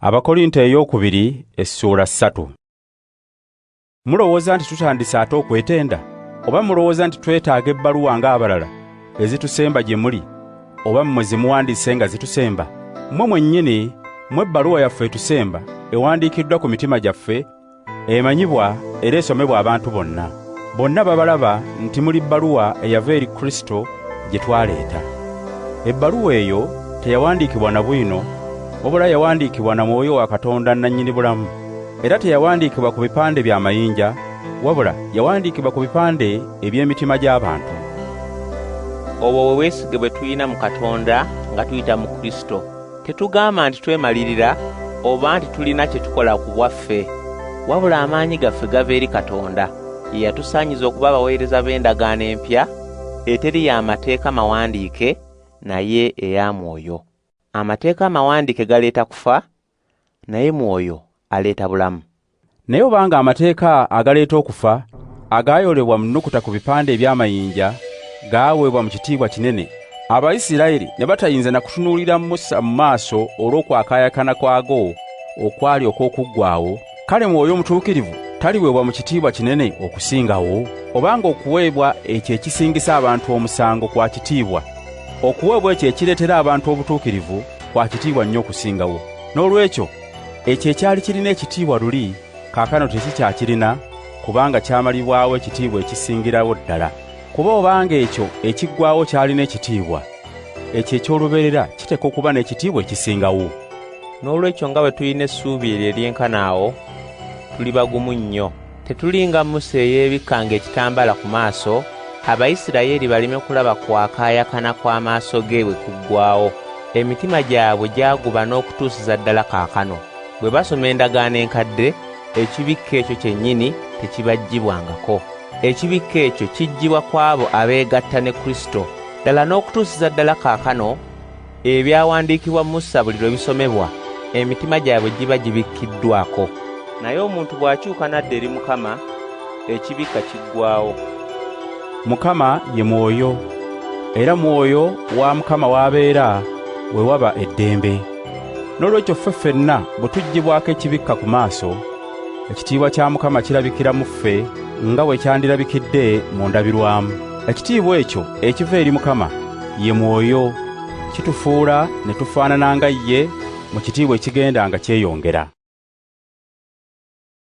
Abakorinto ey'okubiri essuula 3. Mulowooza nti tutandise ate okwetenda? Oba mulowooza nti twetaaga ebbaluwa ng'abalala ezitusemba gye muli, oba mmwe ze muwandiise nga zitusemba? Mmwe mwennyini mmwe ebbaluwa yaffe etusemba ewandiikiddwa ku mitima gyaffe, emanyibwa era esomebwa abantu bonna. Bonna babalaba nti muli bbaluwa eyava eri Kristo gye twaleeta. Ebbaluwa eyo teyawandiikibwa na bwino, wabula yawandiikibwa na Mwoyo wa Katonda nnannyini bulamu. Era teyawandiikibwa ku bipande bya mayinja, wabula yawandiikibwa ku bipande eby'emitima gy'abantu. Obwo bwe bwesige bwe tulina mu Katonda nga tuyita mu Kristo. Tetugamba nti twemalirira oba nti tulina kye tukola ku bwaffe, wabula amaanyi gaffe gava eri Katonda, ye yatusaanyiza okuba abaweereza b'endagaano empya, eteri y'amateeka mawandiike, naye eya Mwoyo. Amateeka amawandiike galeeta kufa, naye Mwoyo aleeta bulamu. Naye obanga amateeka agaleeta okufa agaayolebwa mu nnukuta ku bipande eby'amayinja gaaweebwa mu kitiibwa kinene, Abayisirayiri ne batayinza na kutunuulira Musa mu maaso olw'okwakaayakana kwago okwali okw'okuggwaawo, kale Mwoyo Omutuukirivu taliweebwa mu kitiibwa kinene okusingawo? Obanga okuweebwa ekyo ekisingisa abantu omusango kwa kitiibwa, okuweebwa ekyo ekireetera abantu obutuukirivu kwa kitiibwa nnyo okusingawo. Noolwekyo ekyo ekyali kirina ekitiibwa luli kaakano tekikyakirina, kubanga kyamalibwawo ekitiibwa ekisingirawo ddala. Kuba obanga ekyo ekiggwaawo kyalina ekitiibwa, ekyo eky'olubeerera kiteekwa okuba n'ekitiibwa ekisingawo. Noolwekyo nga bwe tulina essuubi eryo eryenkana awo, tuli bagumu nnyo. Tetuli nga Musa eyeebikkanga ekitambaala ku maaso, Abayisirayeli baleme kulaba kwakaayakana kw'amaaso ge bwe kuggwaawo. Emitima gyabwe gyaguba n'okutuusiza ddala kaakano. Bwe basoma endagaano enkadde, ekibikka ekyo kyennyini tekibaggyibwangako. Ekibikka ekyo kiggyibwa ku abo abeegatta ne Kristo. Ddala n'okutuusiza ddala kaakano, ebyawandiikibwa Musa buli lwe bisomebwa, emitima gyabwe giba gibikkiddwako. Naye omuntu bw'akyuka n'adda eri Mukama, ekibikka kiggwaawo. Mukama ye Mwoyo, era Mwoyo wa Mukama w'abeera we waba eddembe. Noolwekyo ffe ffenna bwe tuggyibwako ekibikka ku maaso, ekitiibwa kya Mukama kirabikira mu ffe nga bwe kyandirabikidde mu ndabirwamu. Ekitiibwa ekyo ekiva eri Mukama ye Mwoyo, kitufuula ne tufaanana nga ye mu kitiibwa ekigenda nga kyeyongera.